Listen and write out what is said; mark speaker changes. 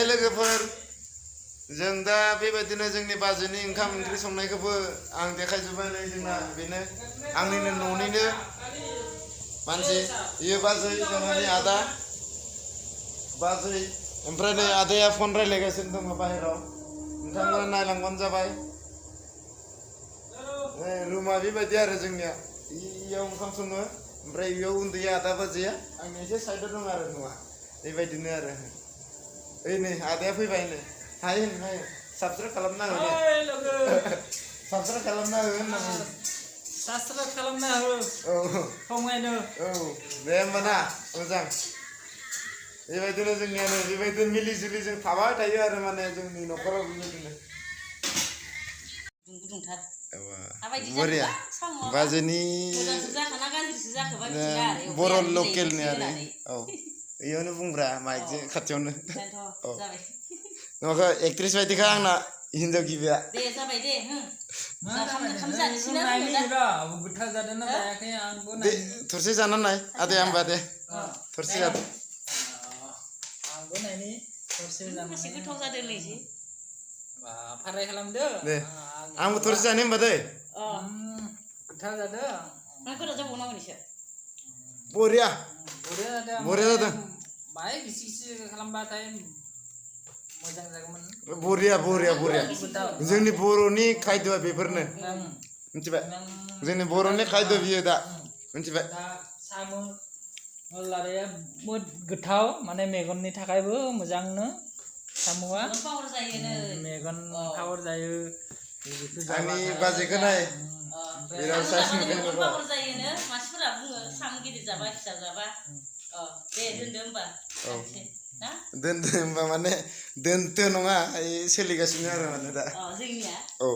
Speaker 1: लोगोफोर जों दा बेबायदिनो जोंनि बाजैनि ओंखाम ओंख्रि संनायखौबो आं देखायजोब्बाय नै जोंना बेनो आंनिनो न'निनो मानसि इयो बाजै जोंहानि आदा बाजै ओमफ्राय नै आदाया फन रायलायगासिनो दङ बाहेराव नोंथांमोना नायलांबानो जाबाय रुमा बेबायदि आरो जोंनिया इयाव ओंखाम सङो ओमफ्राय इयाव उन्दुयो आदा बाजैया आंनि एसे साइडआव दं आरो न'आ बेबायदिनो आरो ओइ नै आदाया फैबाय नै हाय हाय साबस्क्राइब खालामना हो साबस्क्राइब खालामना हो होननानै
Speaker 2: साबस्क्राइब खालामना हो
Speaker 1: औ
Speaker 2: फंबायनो
Speaker 1: औ दे होमबा ना मोजां बेबायदिनो जोंनिया नै बेबायदिनो मिलि जुलि जों थाबाय थायो आरो माने जोंनि न'खराव बेबायदिनो
Speaker 3: गुदुंथार
Speaker 1: बरिया बाजैनि बर' लकेलनि आरो औ इयावनो बुंब्रा माइकजों खाथियावनो औ नङाखौ एक्ट्रेस बायदिखा आंना हिन्जाव गिबिया
Speaker 3: दे जाबाय दे
Speaker 2: गोथाव जादोंना जायाखै आंबो
Speaker 1: थरसे जानानै नाय आदाया होमबा दे थरसे जादों
Speaker 2: आंबो नायनि थरसे जानानै
Speaker 3: गोथाव जादोंलै एसे
Speaker 2: फाराय खालामदो
Speaker 1: दे आंबो थरसे जानो होमबा दै
Speaker 2: गोथाव जादों
Speaker 3: मा गोथाव जाबावनांगोन एसे
Speaker 1: बरिया
Speaker 2: जादों
Speaker 1: बरिया जादों
Speaker 2: बाहाय गिसि गिसि खालामबाथाय मोजां जागौमोन
Speaker 1: बरिया बरिया बरिया जोंनि बर'नि खायद'आ बेफोरनो मिथिबाय जोंनि बर'नि खायद' बियो दा मिथिबाय
Speaker 2: साम' लादाया गोथाव माने मेगननि थाखायबो मोजांनो साम'आ मेगन पावार जायो
Speaker 1: आंनि बाजैखौ नाय बिराद साइज
Speaker 3: पावार जायोनो मानसिफोरा बुङो साम' गिदिर जाबा फिसा जाबा दे दोनदो होमबा
Speaker 1: दोनदो होमबा माने दोनदो नङा सोलिगासिनो आरो माने दा
Speaker 3: जोंनिया
Speaker 1: औ